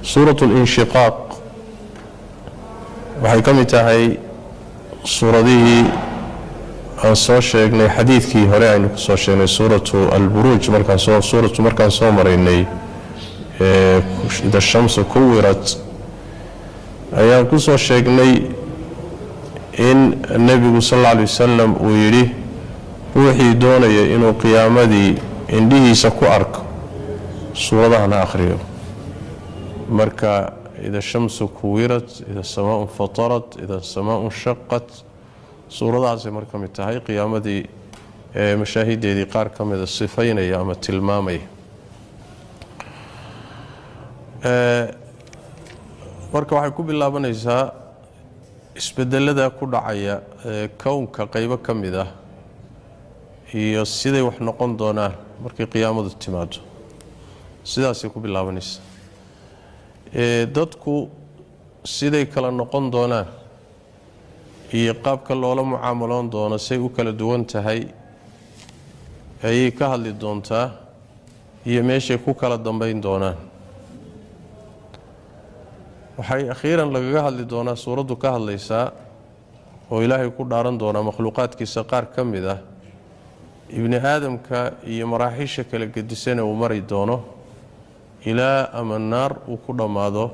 Suurat linshiqaaq waxay ka mid tahay suuradihii aan soo sheegnay xadiidkii hore aynu ku soo sheegnay suuratu Alburuuj. Markaan soo suuratu markaan soo maraynay Ida Shamsu Kuwirat ayaan ku soo sheegnay in Nebigu sal alla alay wasalam uu yidhi: ruuxii doonaya inuu qiyaamadii indhihiisa ku arko, suuradahan ha akhriyo. Marka Ida Shamsu Kuwirat, Ida Samaau Fatarat, Ida Samaau Shaqat, suuradahaasay mar ka mid tahay qiyaamadii ee mashaahideedii qaar ka mida sifaynaya ama tilmaamaya. Marka waxay ku bilaabanaysaa isbedelada ku dhacaya ee kownka qaybo ka mid ah iyo siday wax noqon doonaan markay qiyaamadu timaado. Sidaasay ku bilaabanaysaa. Dadku siday kala noqon doonaan iyo qaabka loola mucaamaloon doono, say u kala duwan tahay ayay ka hadli doontaa, iyo meeshay ku kala dambayn doonaan. Waxay akhiiran lagaga hadli doonaa, suuraddu ka hadlaysaa oo Ilaahay ku dhaaran doonaa makhluuqaadkiisa qaar ka mid ah, ibni aadamka iyo maraaxiisha kala gedisana uu mari doono ilaa ama naar uu ku dhammaado,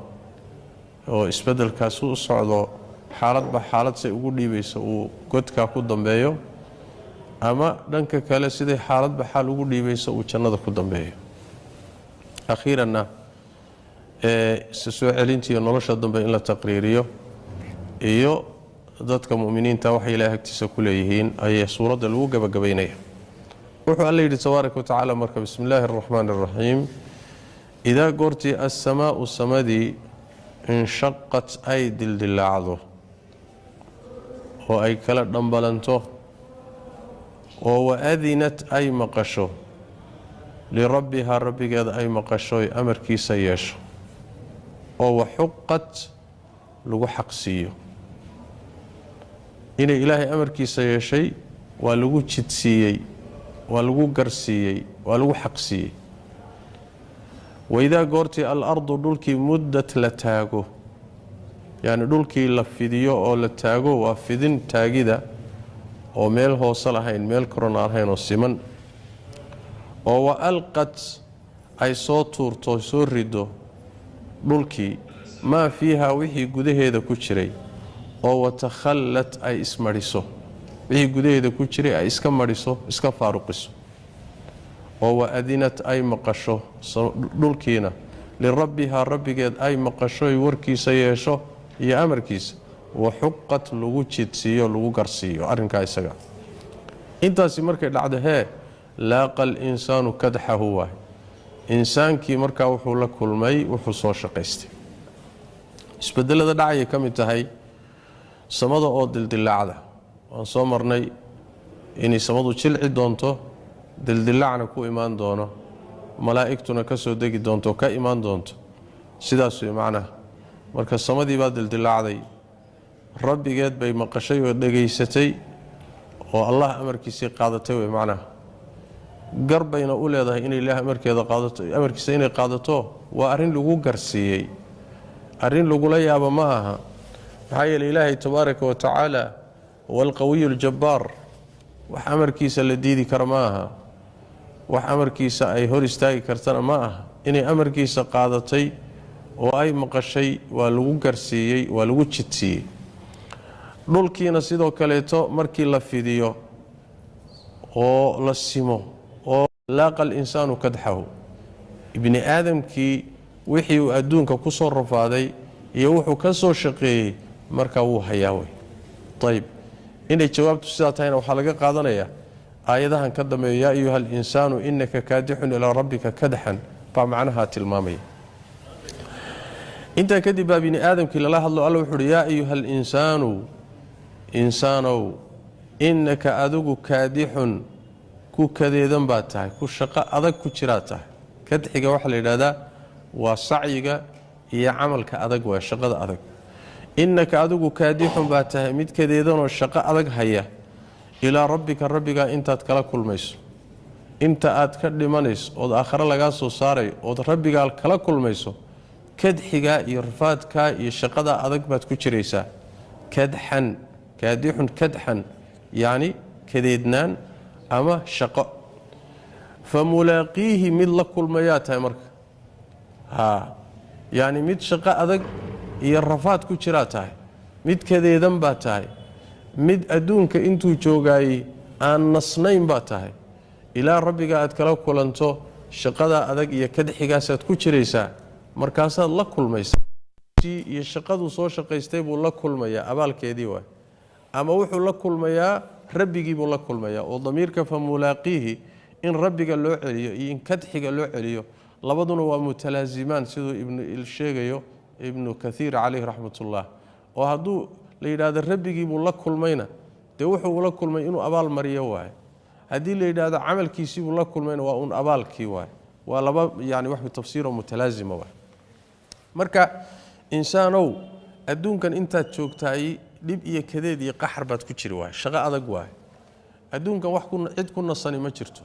oo isbeddelkaasi u socdo, xaaladba xaalad say ugu dhiibayso uu godkaa ku dambeeyo, ama dhanka kale siday xaaladba xaal ugu dhiibayso uu jannada ku dambeeyo. Akhiiranna isa soo celintiiyo nolosha dambe in la taqriiriyo iyo dadka muminiinta waxay Ilahay agtiisa ku leeyihiin ayay suuradda lagu gebagabaynaya. Wuxuu Alla yidhi tabaaraka wa tacaala marka: bismi illaahi araxmaani araxiim. Idaa goortii assamaau samadii inshaqat ay dildilaacdo oo ay kala dhambalanto, oo wa-adinat ay maqasho lirabbihaa rabbigeeda ay maqasho, amarkiisa yeesho, oo waxuqat lagu xaqsiiyo inay Ilaahay amarkiisa yeeshay, waa lagu jidsiiyey, waa lagu garsiiyey, waa lagu xaqsiiyey. Waidaa goortii al-ardu dhulkii muddat la taago, yacni dhulkii la fidiyo oo la taago, waa fidin taagida oo meel hoose lahayn, meel korona lahayn oo siman, oo wa alqat ay soo tuurto, soo rido dhulkii maa fiiha wixii gudaheeda ku jiray, oo watakhallat ay ismadhiso, wixii gudaheeda ku jiray ay iska madhiso, iska faaruqiso, oo wa-adinat ay maqasho dhulkiina lirabbihaa rabbigeed ay maqasho, warkiisa yeesho iyo amarkiisa, waxuqat lagu jidsiiyo, lagu garsiiyo arrinkaa isaga. Intaasi markay dhacdo hee, laaqa alinsaanu kadxahu waay. Insaankii markaa wuxuu la kulmay wuxuu soo shaqaystay. Isbedelada dhacayay ka mid tahay samada oo dildilaacda. Waan soo marnay inay samadu jilci doonto, dildilaacna ku imaan doono, malaa'igtuna ka soo degi doonto, ka imaan doonto. Sidaas wey macnaha. Marka samadii baa dildilaacday, rabbigeed bay maqashay oo dhegaysatay, oo Allah amarkiisii qaadatay wey macnaha. Gar bayna u leedahay inay Ilaah amarkeeda qaadato, amarkiisa inay qaadato. Waa arrin lagu garsiiyey, arrin lagula yaabo ma aha. Maxaa yeeley Ilaahay tabaaraka wa tacaala huwa alqawiyu aljabbaar. Wax amarkiisa la diidi kara ma aha, wax amarkiisa ay hor istaagi kartana ma aha. Inay amarkiisa qaadatay oo ay maqashay waa lagu garsiiyey, waa lagu jidsiiyey. Dhulkiina sidoo kaleeto markii la fidiyo oo la simo, oo laaqa alinsaanu kadxahu, ibni aadamkii wixii uu adduunka ku soo rafaaday iyo wuxuu ka soo shaqeeyey markaa wuu hayaa wey. Ayib, inay jawaabtu sidaa tahayna waxaa laga qaadanayaa aayadahan ka dambeeya: yaa ayuha alinsaanu inaka kaadixun ilaa rabbika kadxan, baa macnaha tilmaamaya. Intaa kadib baa bini aadamkii lala hadlo. Alla wuxu uhi: yaa ayuha alinsaanu, insaanow, innaka adigu kaadixun ku kadeedan baad tahay, ku shaqo adag ku jiraad tahay. Kadxiga waxaa la yidhahdaa waa sacyiga iyo camalka adag, waa shaqada adag. Innaka adigu kaadixun baa tahay, mid kadeedanoo shaqo adag haya, ilaa rabbika, rabbigaa intaad kala kulmayso, inta aad ka dhimanayso ood aakhare lagaa soo saarayo ood rabbigaa kala kulmayso. Kadxigaa iyo rafaadkaa iyo shaqadaa adag baad ku jiraysaa. Kadxan, kaadixun, kadxan yacni kadeednaan ama shaqo. Fa mulaaqiihi, mid la kulmayaa tahay marka. Haa, yacni mid shaqo adag iyo rafaad ku jiraa tahay, mid kadeedan baa tahay, mid adduunka intuu joogaayey aan nasnayn baa tahay. Ilaa rabbiga aad kala kulanto shaqadaa adag iyo kadxigaasaad ku jiraysaa, markaasaad la kulmaysaa. Iyo shaqaduu soo shaqaystay buu la kulmayaa, abaalkeedii waay. Ama wuxuu la kulmayaa rabbigii buu la kulmayaa. Oo damiirka fa mulaaqiihi in rabbiga loo celiyo iyo in kadxiga loo celiyo, labaduna waa mutalaasimaan, siduu ibnu sheegayo Ibnu Kathiir caleyhi raxmatullah. Oo hadduu la yidhaahdo rabbigii buu la kulmayna, dee wuxuu ula kulmay inuu abaal mariyo waaye. Haddii la yidhaahdo camalkiisii buu la kulmayna, waa uun abaalkii waaye. Waa laba yani wax tafsiiroo mutalaasima waay. Marka insaanow, adduunkan intaad joogtaay dhib iyo kadeed iyo qaxar baad ku jiri waay, shaqo adag waay. Adduunkan wax cid ku nasani ma jirto.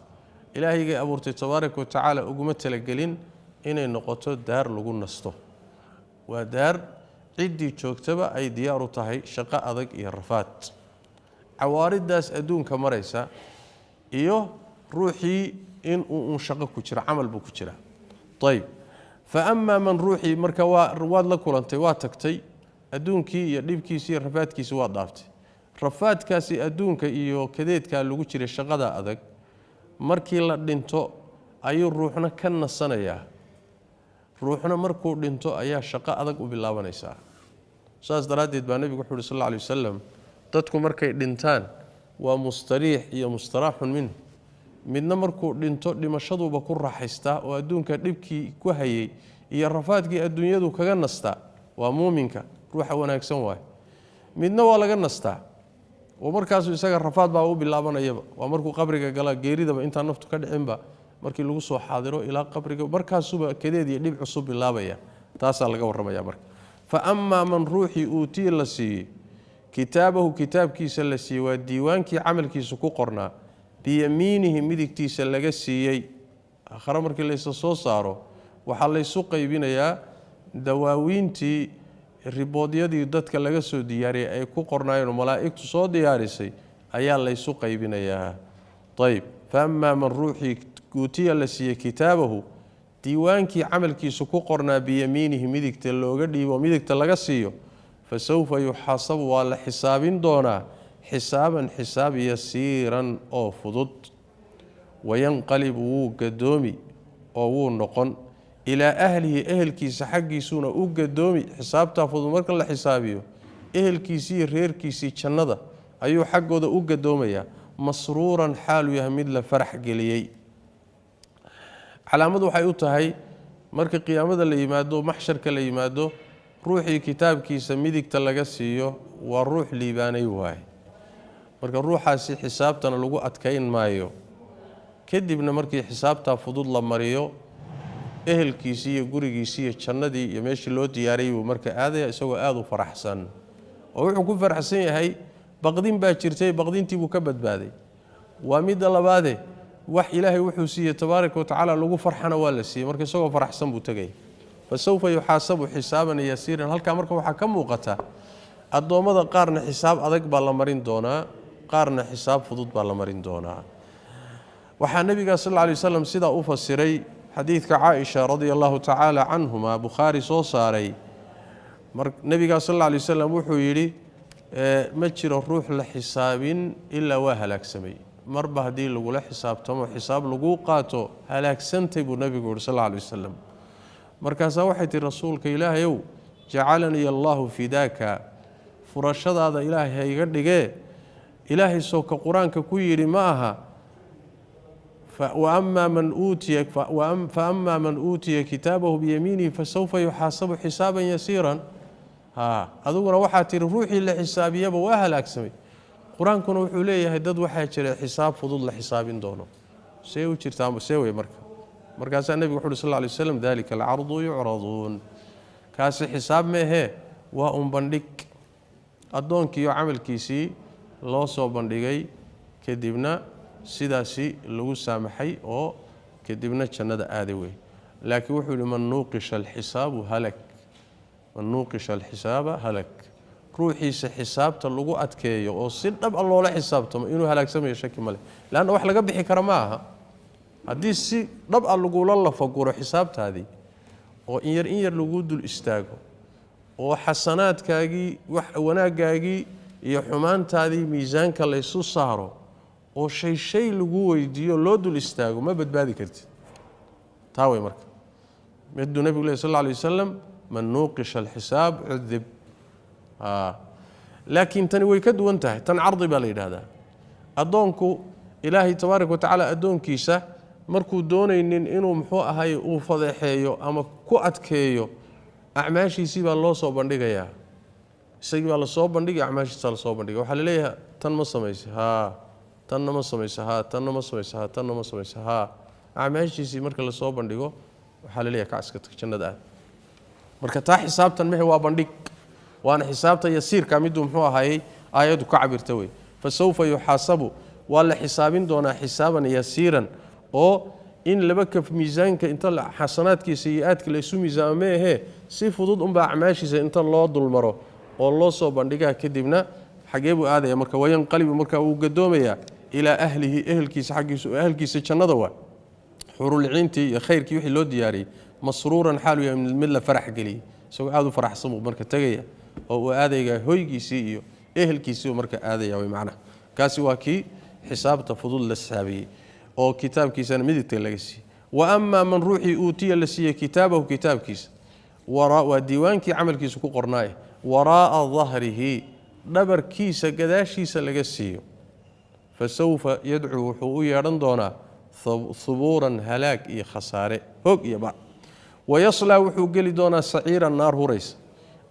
Ilaahaygay abuurtay tabaaraka wa tacaala uguma talagelin inay noqoto daar lagu nasto. Waa daar ciddii joogtaba ay diyaar u tahay shaqo adag iyo rafaad. Cawaariddaas adduunka maraysa iyo ruuxii inuu uun shaqo ku jiro, camal buu ku jiraa. Ayib, fa amaa man ruuxii marka waad la kulantay, waa tagtay adduunkii iyo dhibkiisi iyo rafaadkiisi waad dhaaftay. Rafaadkaasi adduunka iyo kadeedkaa lagu jiray, shaqada adag, markii la dhinto ayuu ruuxna ka nasanayaa, ruuxna markuu dhinto ayaa shaqo adag u bilaabanaysaa. Saas daraaddeed baa nebigu wuxu uhi sal alla alay wasalam, dadku markay dhintaan waa mustariix iyo mustaraaxun minhu. Midna markuu dhinto dhimashaduuba ku raaxaystaa oo adduunka dhibkii ku hayay iyo rafaadkii adduunyadu kaga nastaa, waa muuminka, ruuxa wanaagsan waay. Midna waa laga nastaa oo markaasuu isaga rafaad baa u bilaabanayaba, waa markuu qabriga gala, geeridaba intaan naftu ka dhicinba, markii lagu soo xaadiro ilaa qabriga, markaasuba kadeed iyo dhib cusub bilaabaya. Taasaa laga warramaya marka. Fa amaa man ruuxii uutiya la siiyey kitaabahu, kitaabkiisa la siiyey, waa diiwaankii camalkiisa ku qornaa, biyamiinihi, midigtiisa laga siiyey. Aakhare markii laysa soo saaro waxaa laysu qaybinayaa dawaawiintii, riboodyadii dadka laga soo diyaariyey ay ku qornaayeen oo malaa'igtu soo diyaarisay ayaa laysu qaybinayaa. Ayib, fa amaa man ruuxii uutiya la siiyey kitaabahu, diiwaankii camalkiisa ku qornaa, biyamiinihi, midigta looga dhiibo, midigta laga siiyo, fa sawfa yuxaasabu, waa la xisaabin doonaa, xisaaban, xisaab, yasiiran, oo fudud. Wayanqalibu, wuu gadoomi oo wuu noqon, ilaa ahlihi, ehelkiisa xaggiisuuna u gadoomi. Xisaabtaa fudud marka la xisaabiyo, ehelkiisii iyo reerkiisii jannada ayuu xaggooda u gadoomayaa, masruuran, xaaluu yahay mid la farax geliyey. Calaamad waxay u tahay marka qiyaamada la yimaado, maxsharka la yimaado, ruuxii kitaabkiisa midigta laga siiyo waa ruux liibaanay waaye. Marka ruuxaasi xisaabtana lagu adkayn maayo. Kadibna markii xisaabtaa fudud la mariyo, ehelkiisii iyo gurigiisii iyo jannadii iyo meeshii loo diyaariyey buu marka aadaya, isagoo aada u faraxsan. Oo wuxuu ku faraxsan yahay, baqdin baa jirtay, baqdintii buu ka badbaaday. Waa midda labaade, wax Ilaahay wuxuu siiyey tabaaraka wa tacaala lagu farxana waa la siiyey. Marka isagoo faraxsan buu tegaya. Fa sawfa yuxaasabu xisaaban yasiiran. Halkaa marka waxaa ka muuqata addoommada qaarna xisaab adag baa la marin doonaa, qaarna xisaab fudud baa la marin doonaa. Waxaa nebiga sal alla alay wasalam sidaa u fasiray xadiidka Caaisha radia allahu tacaala canhuma, Bukhaari soo saaray. Nebigaa sal alla alay wasalam wuxuu yidhi, ma jiro ruux la xisaabin ilaa waa halaagsamay. Marba haddii lagula xisaabtamo, xisaab laguu qaato, halaagsantay buu nebigu yihi sal alla alay wasalam. Markaasaa waxay tihi, rasuulka Ilaahayow, jacalanii allahu fidaaka, furashadaada Ilaahay ha iga dhigee, Ilaahay soo ka qur-aanka ku yidhi ma aha, fa amaa man uutiya kitaabahu biyamiinihi fasawfa yuxaasabu xisaaban yasiiran? Ha, adiguna waxaa tihi ruuxii la xisaabiyaba waa halaagsamay. Qur-aankuna wuxuu leeyahay dad waxaa jira xisaab fudud la xisaabin doono. See u jirtaa, see wey marka? Markaasaa nebigu wuxu uhi sal lla lay waslam, dalika alcardu yucraduun. Kaasi xisaab meehee, waa un bandhig addoonkiiyo camalkiisii loo soo bandhigay, kadibna sidaasi lagu saamaxay oo kadibna jannada aaday wey. Laakiin wuxuu yihi man nuuqisha alxisaabu halak, man nuuqisha alxisaaba halak. Ruuxiisa xisaabta lagu adkeeyo oo si dhab a loola xisaabtamo inuu halaagsamayo shaki male, leanna wax laga bixi kara ma aha. Haddii si dhab a lagula lafaguro xisaabtaadii oo in yar in yar laguu dul istaago oo xasanaadkaagii wax wanaaggaagii iyo xumaantaadii miisaanka laysu saaro oo shay shay lagu weydiiyo loo dul istaago, ma badbaadi kartid. Taa wey marka miduu nebigu leh sal alla alay wasalam, man nuuqisha alxisaab cudib. Laakiin tani way ka duwan tahay. Tan cardi baa la yidhahdaa. Addoonku Ilaahay tabaaraka watacaala addoonkiisa markuu doonaynin inuu muxuu ahay uu fadeexeeyo ama ku adkeeyo, acmaashiisii baa loo soo bandhigayaa. Isagii baa lasoo bandhigay, acmaashiisaa lasoo bandhigaya. Waxaa laleeyahay tan ma samaysa, haa, tanna ma samaysa, haa, tanna ma samaysa, haa, tanna ma samaysa, haa. Acmaashiisii marka lasoo bandhigo waxaa laleeyahay kac, iska tag, jannada aad. Marka taa xisaabtan mehe, waa bandhig, waana xisaabta yasiirka miduu muxuu ahaayey aayaddu ka cabirta wey. Fasawfa yuxaasabu, waa la xisaabin doonaa xisaaban yasiiran, oo in laba kaf miisaanka inta xasanaadkiisa sayi-aadka laysu miisaamo ma ahee, si fudud unbaa acmaashiisa inta loo dulmaro oo loo soo bandhigaa. Kadibna xagee buu aadaya marka? Wayanqalibu, marka wuu gadoomayaa, ilaa ahlihi, ehelkiisa xaggiisu, ehelkiisa jannada waa xurulciintii iyo khayrkii wixii loo diyaariyey, masruuran xaalu yahay mid la farax geliyey. Isagoo aada u faraxsan buu marka tegaya oo uu aadayga hoygiisii iyo ehelkiisii marka aadaya way macnaha. Kaasi waa kii xisaabta fudud la saabiyey oo kitaabkiisana midigta laga siiyey. Wa amaa man ruuxii uutiya la siiyey kitaabahu, kitaabkiisa, waa diiwaankii camalkiisa ku qornaaye, waraa'a dahrihi, dhabarkiisa gadaashiisa laga siiyo, fa sawfa yadcuu, wuxuu u yeedhan doonaa, hubuuran, halaag iyo khasaare, hoog iyo ba. Wayaslaa, wuxuu geli doonaa, saciiran, naar huraysa.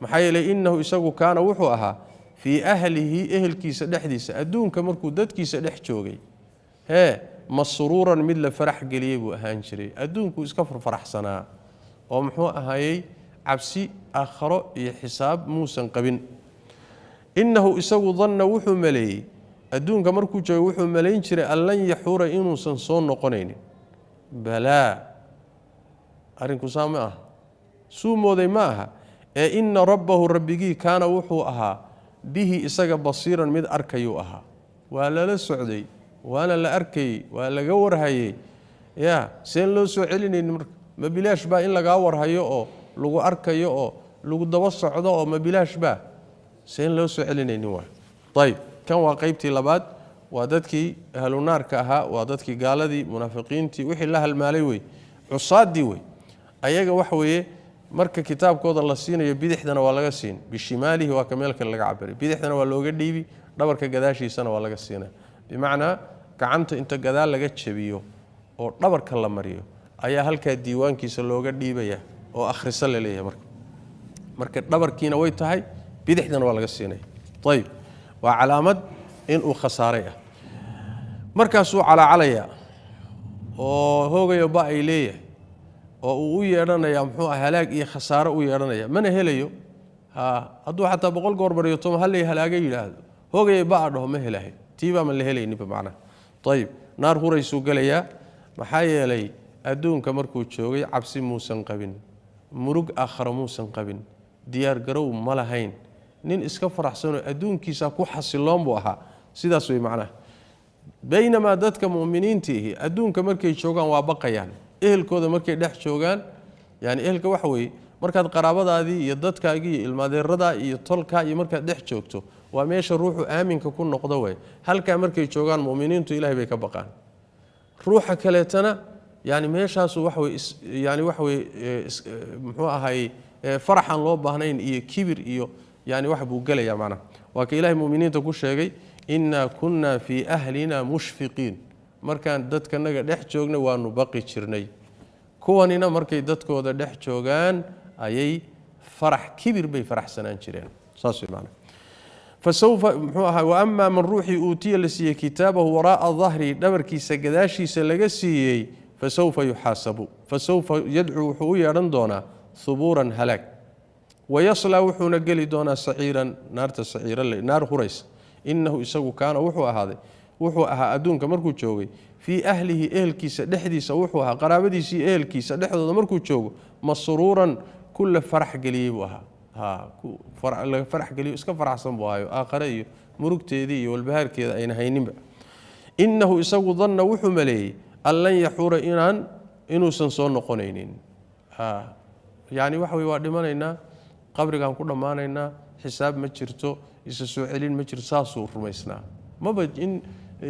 Maxaa yeelay innahu isagu kaana, wuxuu ahaa, fii ahlihi, ehelkiisa dhexdiisa, adduunka markuu dadkiisa dhex joogay hee, masruuran, mid la farax geliyey buu ahaan jiray. Adduunkuu iska farfaraxsanaa oo muxuu ahaayey cabsi aakharo iyo xisaab muusan qabin. Innahu isagu danna, wuxuu maleeyey, adduunka markuu joogay wuxuu malayn jiray, an lan yaxuura, inuusan soo noqonaynin. Balaa, arrinku saa ma aha, suu mooday ma aha ee inna rabbahu, rabbigii, kaana, wuxuu ahaa, bihi, isaga, basiiran, mid arkayuu ahaa. Waa lala socday, waana la arkayey, waa laga warhayey. Ya seen loo soo celinaynin marka? Ma bilaash baa in lagaa warhayo oo lagu arkayo oo lagu daba socdo? Oo ma bilaash baa? Seen loo soo celinaynin waay. Ayib, kan waa qaybtii labaad, waa dadkii ahlunaarka ahaa, waa dadkii gaaladii, munaafiqiintii, wixii la halmaalay wey, cusaaddii wey. Ayaga waxa weeye marka kitaabkooda la siinayo, bidixdana waa laga siin, bishimaalihi waa ka meel kale laga cabiray, bidixdana waa looga dhiibi, dhabarka gadaashiisana waa laga siinaya. Bimacnaa gacanta inta gadaal laga jabiyo oo dhabarka la mariyo ayaa halkaa diiwaankiisa looga dhiibaya oo akhrisa la leeyahay. Marka dhabarkiina way tahay, bidixdana waa laga siinaya. Ayib, waa calaamad inuu khasaaray ah. Markaasuu calaacalaya oo hoogayo ba ay leeyahay oo uu u yeedhanaya muxuu ah halaag iyo khasaaro u yeedhanaya, mana helayo. Ha hadduu xataa 100 goor baryo toma hallay halaaga yidhaahdo, hoogaya ba a dhaho, ma helahay, tiibaa ma la helayninba macnaha. Ayib, naar huraysuu gelayaa. Maxaa yeelay adduunka markuu joogay cabsi muusan qabin, murug aakharo muusan qabin, diyaar garow ma lahayn, nin iska faraxsanoo adduunkiisa ku xasiloon buu ahaa. Sidaas wey macnaha. Baynamaa dadka mu'miniintiihi adduunka markay joogaan waa baqayaan, ehelkooda markay dhex joogaan. Yani ehelka waxa weeye markaad qaraabadaadii iyo dadkaagii iyo ilmaadeeradaa iyo tolkaa iyo markaad dhex joogto, waa meesha ruuxu aaminka ku noqdo wey. Halkaa markay joogaan mu'miniintu Ilahay bay ka baqaan. Ruuxa kaleetana yani meeshaasu waxa wey yani waxa weye muxuu ahay faraxan loo baahnayn iyo kibir iyo yani wax buu gelayaa macnaha. Waa ka Ilahay muminiinta ku sheegay, innaa kunna fii ahlina mushfiqiin, markaan dadkanaga dhex joogna waanu baqi jirnay. Kuwanina markay dadkooda dhex joogaan ayay farax kibir bay faraxsanaan jireen. Saas wey macnaha. Fasawfa muxuu ahaa. Wa amaa man ruuxii uutiya la siiyey kitaabahu waraa'a dahrihi, dhabarkiisa gadaashiisa laga siiyey, fasawfa yuxaasabu, fasawfa yadcuu, wuxuu u yeedhan doonaa, hubuuran, halaag, wayaslaa, wuxuuna geli doonaa, saciiran, naarta saciira, naar huraysa. Innahu isagu kaana, wuxuu ahaaday, wuxuu ahaa adduunka markuu joogay, Fii ahlihi, ehelkiisa dhexdiisa wuxuu ahaa, qaraabadiisii ehelkiisa dhexdooda markuu joogo, masruuran, kulla farax geliyey buu ahaa. Laga farax geliyo, iska faraxsan buu ahayo, aakhare iyo murugteedii iyo walbahaarkeeda ayna hayninba. Innahu isagu danna, wuxuu maleeyey, an lan yaxuura, inuusan soo noqonaynin. Yacni waxa wey, waa dhimanaynaa, qabrigaan ku dhammaanaynaa, xisaab ma jirto, isa soo celin ma jirto, saasuu rumaysnaa. Maba in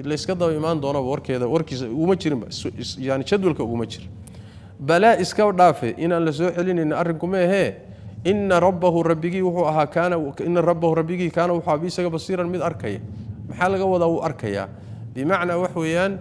layska daba imaan doonaba warkeeda warkiisa uguma jirinba, yani jadwalka uguma jir. Balaa, iska dhaafe inaan la soo celinayn arrinku ma ahee. Ina rabbahu, rabbigii wuxuu ahaa, kaana, ina rabbahu, rabbigii, kaana, wuxuu ahaa, isaga, basiiran, mid arkaya. Maxaa laga wadaa wuu arkayaa? Bimacnaa wax weeyaan,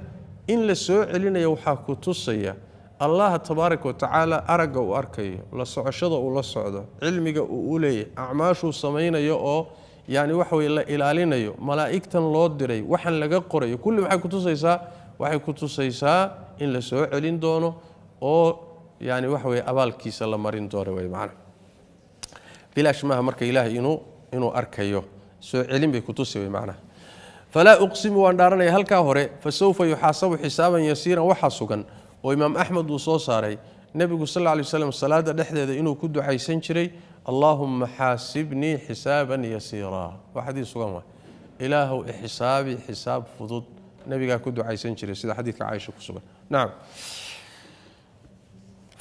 in la soo celinayo waxaa ku tusaya Allah tabaaraka watacaala aragga uu arkayo, la socoshada uu la socdo, cilmiga uu u leeyahay, acmaashuu samaynayo oo yani waxa weye la ilaalinayo, malaa'igtan loo diray, waxan laga qorayo, kulli maxay ku tusaysaa? Waxay ku tusaysaa in la soo celin doono oo yani waxa weye abaalkiisa la marin doono wey macana. Bilaash maaha marka Ilaahay inuu arkayo, soo celin bay ku tusi wey macnaha. Falaa uqsimu, waan dhaaranaya. Halkaa hore fasawfa yuxaasabu xisaaban yasiiran, waxaa sugan oo Imaam Axmed uu soo saaray nebigu sal lla lay slam salaada dhexdeeda inuu ku ducaysan jiray: "Allaahumma xaasibnii xisaaban yasiiraa." Waa xadiis sugan waay. Ilaahow ixisaabi xisaab fudud, nebigaa ku ducaysan jiray, sida xadiidka Caaisha ku sugan. Nacam.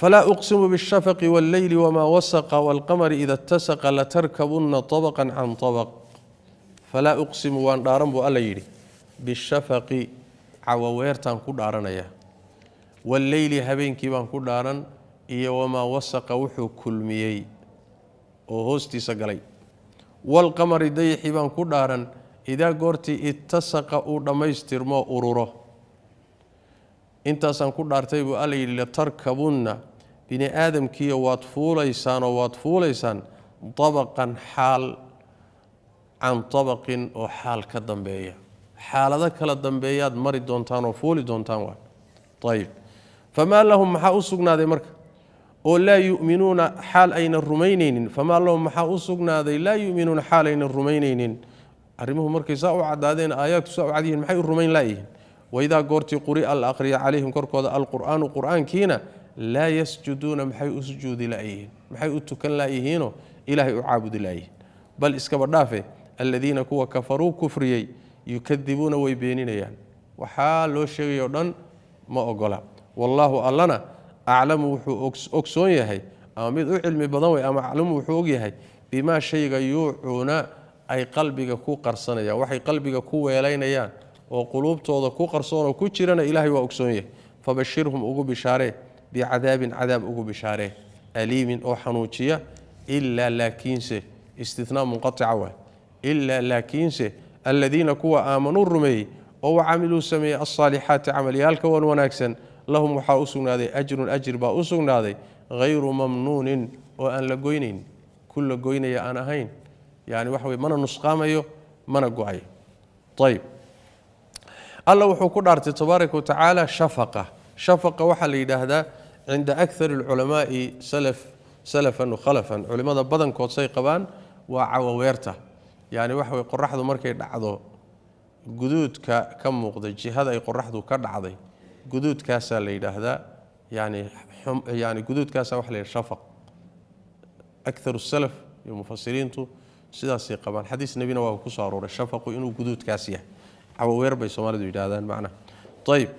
Falaa uqsimu bاshafaqi wاlleyli wma wasaqa wاlqamari ida اtasaqa latarkabuna طabqa can طabq. Falaa uqsimu, waan dhaaran buu Alla yidhi, bishafaqi, cawaweertaan ku dhaaranaya, walleyli, habeenkii baan ku dhaaran, iyo wamaa wasaqa, wuxuu kulmiyey oo hoostiisa galay, waalqamari, dayixii baan ku dhaaran, idaa goortii ittasaqa, uu dhammaystirmo, ururo. Intaasaan ku dhaartay buu Alla yidhi. Latarkabunna, bini aadamkiiyo waad fuulaysaan oo waad fuulaysaan, dabaqan, xaal, can tabaqin, oo xaal ka dambeeya, xaalado kala dambeeyaad mari doontaan oo fuuli doontaan waa. Ayib. Famaa lahum, maxaa u sugnaaday marka oo, laa yu'minuuna, xaal aynan rumaynaynin? Famaa lahum, maxaa u sugnaaday, laa yu'minuuna, xaal aynan rumaynaynin? Arrimuhu markay saa u caddaadeen, aayaadku saa u cadyihiin, maxay u rumayn laayihiin? Waidaa goortii quri'a, la aqriya, calayhim, korkooda, alqur'aanu, qur'aankiina, laa yasjuduuna, maxay u sujuudi laayihiin? Maxay u tukan laayihiinoo Ilaahay u caabudi laayihiin? Bal iskaba dhaafe, aladiina, kuwa, kafaruu, kufriyey, yukadibuuna, way beeninayaan. Waxaa loo sheegay o dhan ma ogola. Wallaahu, Allana, aclamu, wuxuu ogsoon yahay ama mid u cilmi badan wey, ama aclamu, wuxuu ogyahay, bimaa, shayga, yuucuuna, ay qalbiga ku qarsanayaan, waxay qalbiga ku weelaynayaan oo quluubtooda ku qarsoon oo ku jirana Ilaahay waa ogsoon yahay. Fabashirhum, ugu bishaaree, bicadaabin, cadaab ugu bishaaree, aliimin, oo xanuujiya. Ilaa laakiinse, istinaa munqatica waay, ilaa laakiinse, aladiina, kuwa, aamanuu, rumeeyey, oo wacamiluu, sameeyey, alsaalixaati, camalyaalka wan wanaagsan, lahum, waxaa u sugnaaday, ajrun, ajir baa u sugnaaday, hayru mamnuunin, oo aan la goynayn, ku la goynaya aan ahayn. Yani waxa wey, mana nusqaamayo, mana go-ayo. Ayib. Alla wuxuu ku dhaartay tabaaraka watacaala shafaqa. Shafaqa waxaa la yidhaahdaa cinda akthar alculamaai salaf, salafan khalafan, culimmada badankood say qabaan, waa cawaweerta. Yani waxa wey, qoraxdu markay dhacdo, guduudka ka muuqda jihada ay qoraxdu ka dhacday, guduudkaasaa la yidhaahdaa. Yani guduudkaasa waxa la yidhaha shafaq. Akharu salaf iyo mufasiriintu sidaasay qabaan. Xadiis nebina waa ku soo arooray shafaqu inuu guduudkaas yahay. Cawaweer bay Soomaalidu yidhahdaan macnaha. Ayib.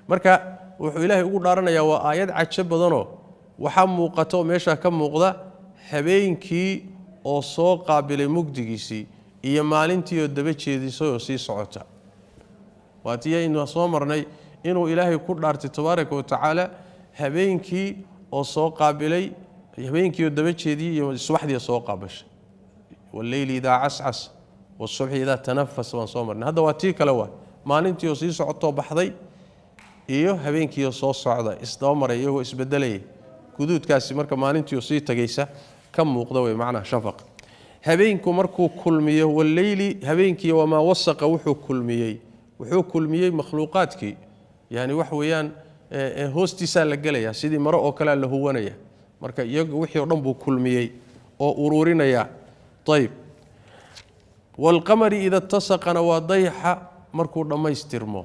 Marka wuxuu Ilaahay ugu dhaaranayaa waa aayad cajo badanoo waxaa muuqata oo meeshaa ka muuqda habeenkii oo soo qaabilay mugdigiisii iyo maalintii oo daba jeedisay oo sii socota. Waatii aynu soo marnay inuu Ilaahay ku dhaartay tabaaraka wa tacaala habeenkii oo soo qaabilay, habeenkii oo daba jeediyey iyo subaxdii soo qaabashay. Walleyli idaa cascas wasubxi idaa tanafas baan soo marnay. Hadda waa tii kale, waa maalintii oo sii socotoo baxday iyo habeenkii oo soo socda, isdaba maray iyagoo isbedelaya. Guduudkaasi marka maalintii oo sii tagaysa ka muuqda wey macnaha shafaq. Habeenku markuu kulmiyo, walleyli, habeenkii, wamaa wasaqa, wuxuu kulmiyey, wuxuu kulmiyey makhluuqaadkii. Yani wax weeyaan, hoostiisaa la gelaya, sidii maro oo kalea la huwanaya. Marka iyaga wixii o dhan buu kulmiyey oo ururinaya. Ayib. Waalqamari ida tasaqana waa dayaxa markuu dhammaystirmo.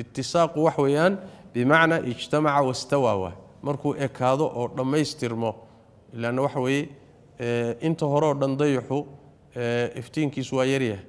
Itisaaqu wax weeyaan bimacnaa ijtamaca wastawaa waay, markuu ekaado oo dhammaystirmo. Ilaanna waxa weeye inta hore oo dhan dayaxu iftiinkiisu waa yaryahay,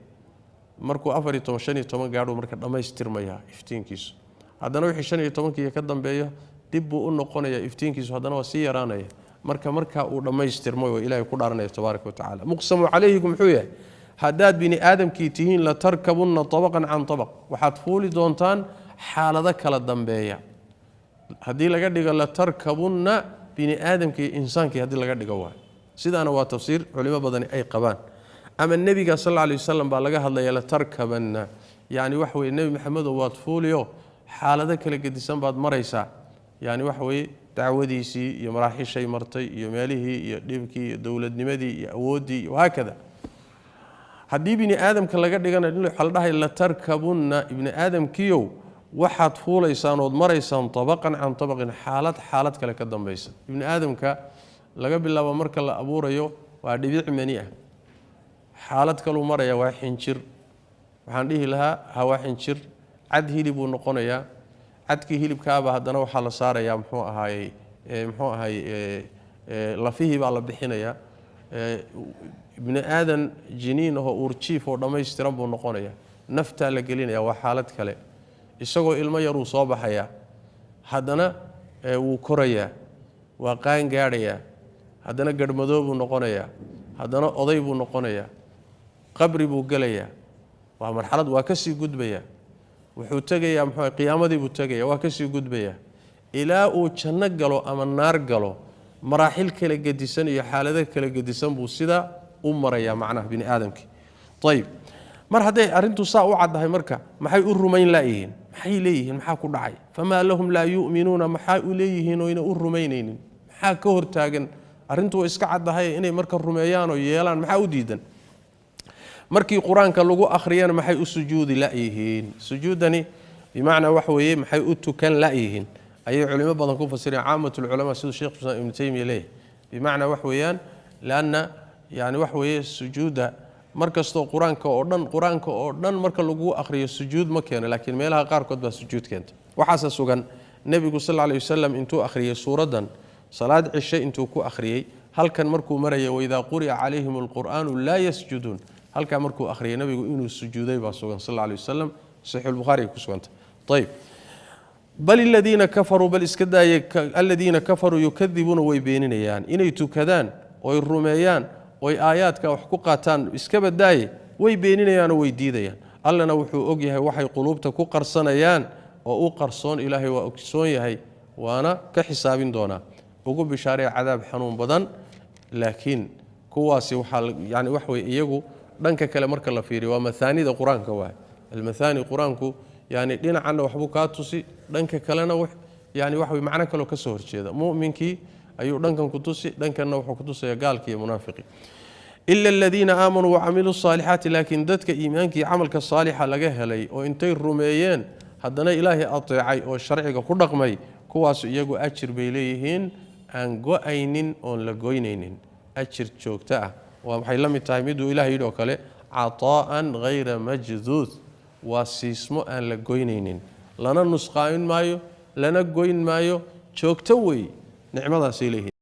markuu 14 15 gaadhuu marka dhammaystirmayaa iftiinkiisu. Haddana wixii 15-kiiyo ka dambeeyo dib buu u noqonayaa iftiinkiisu, haddana waa sii yaraanaya. Marka markaa uu dhammaystirmay oo Ilaahay ku dhaaranaya tabaaraka wa tacala. Muqsamu calayhigu muxuu yahay? Haddaad bini aadamkii tihiin, latarkabunna tabaqan can tabaq, waxaad fuuli doontaan xaalado kala dambeeya. Haddii laga dhigo latarkabunna bini aadamkii insaankii haddii laga dhigo waay, sidaana waa tafsiir culimo badani ay qabaan. Ama nebiga sal alla alay wasalam baa laga hadlaya, latarkabanna yacni waxa weye Nebi Maxamedow waad fuuliyo xaalado kala gedisan baad maraysaa. Yani waxa weeye dacwadiisii iyo maraaxiishay martay iyo meelihii iyo dhibkii iyo dowladnimadii iyo awooddii iyo wahaakada. Haddii bini aadamka laga dhigana waxaa la dhahay latarkabunna ibni aadamkiiow waxaad fuulaysaan ood maraysaan tabaqan can tabaqin, xaalad xaalad kale ka dambaysa. Ibni aadamka laga bilaabo marka la abuurayo waa dhibic mani ah, xaalad kaluu maraya waa xinjir, waxaan dhihi lahaa hawaa xinjir, cad hilib buu noqonayaa. Cadkii hilibkaaba haddana waxaa la saarayaa muxuu ahaayey muxuu ahaayey lafihii baa la bixinayaa. Ibni aadan jiniin ahoo uurjiif oo dhammaystiran buu noqonayaa, naftaa la gelinaya, waa xaalad kale. Isagoo ilmo yaruu soo baxayaa, haddana wuu korayaa, waa qaan gaadhayaa, haddana garhmadoo buu noqonayaa, haddana oday buu noqonayaa, qabri buu gelayaa, waa marxalad, waa kasii gudbayaa, wuxuu tegayaa muxuu qiyaamadii buu tegayaa, waa kasii gudbayaa ilaa uu janno galo ama naar galo. Maraaxil kala gedisan iyo xaalado kala gedisan buu sidaa u marayaa macnaha bini aadamkii. Ayib, mar hadday arrintu saa u caddahay, marka maxay u rumayn laayihiin? Maxay leeyihiin? Maxaa ku dhacay? Famaa lahum laa yu'minuuna, maxaa u leeyihiin oyna u rumaynaynin? Maxaa ka hortaagan? Arrintu way iska caddahay, inay marka rumeeyaan oo yeelaan maxaa u diidan? Markii qur-aanka lagu akhriyana maxay u sujuudi la'yihiin? Sujuuddani bimacnaa waxa weeye maxay u tukan la'yihiin ayay culimo badan ku fasireen, caamatulculamaa, siduu Sheekh Islaam Ibnu Taymiya leeyahay. Bimacnaa wax weeyaan lianna yani wax weeye sujuudda mar kastoo qur-aanka oo dhan, qur-aanka oo dhan marka lagu akhriyo sujuud ma keeno, laakiin meelaha qaarkood baa sujuud keenta. Waxaase sugan nebigu sal alla alay wasalam intuu akhriyey suuraddan salaad cishe, intuu ku akhriyey halkan markuu maraya waidaa quri'a calayhim alqur'aanu laa yasjuduun, halkaa markuu akhriyay nabigu inuu sujuuday baa sugan sal alla alay wasalam, saxiixulbukhaari ay ku sugantay. Ayib, bal aladiina kafaruu, bal iska daaye, aladiina kafaruu yukadibuuna, way beeninayaan. Inay tukadaan oy rumeeyaan oy aayaadka wax ku qaataan iskaba daaye, way beeninayaanoo way diidayaan. Allana wuxuu og yahay waxay quluubta ku qarsanayaan oo u qarsoon, Ilaahay waa ogsoon yahay, waana ka xisaabin doonaa. Ugu bishaaree cadaab xanuun badan. Laakiin kuwaasi waxaa yani wax weye iyagu dhanka kale marka la fiiriyo waa mathaanida qur-aanka waay. Almathaani qur-aanku yani dhinacanna waxbuu kaa tusi, dhanka kalena yani wax wey macno kaloo ka soo horjeeda. Mu'minkii ayuu dhankan ku tusi, dhankanna wuxuu ku tusaya gaalkii iyo munaafiqii. Ila aladiina aamanuu wacamiluu saalixaati, laakiin dadka iimaankii camalka saalixa laga helay oo intay rumeeyeen haddana Ilaahay ateecay oo sharciga ku dhaqmay, kuwaas iyagu ajir bay leeyihiin aan go-aynin oon la goynaynin, ajir joogto ah. Waa waxay la mid tahay miduu Ilahay yidhi oo kale, cataa'an hayra majduud, waa siismo aan la goynaynin, lana nusqaamin maayo, lana goyn maayo, joogto wey nicmadaasay leeyihiin.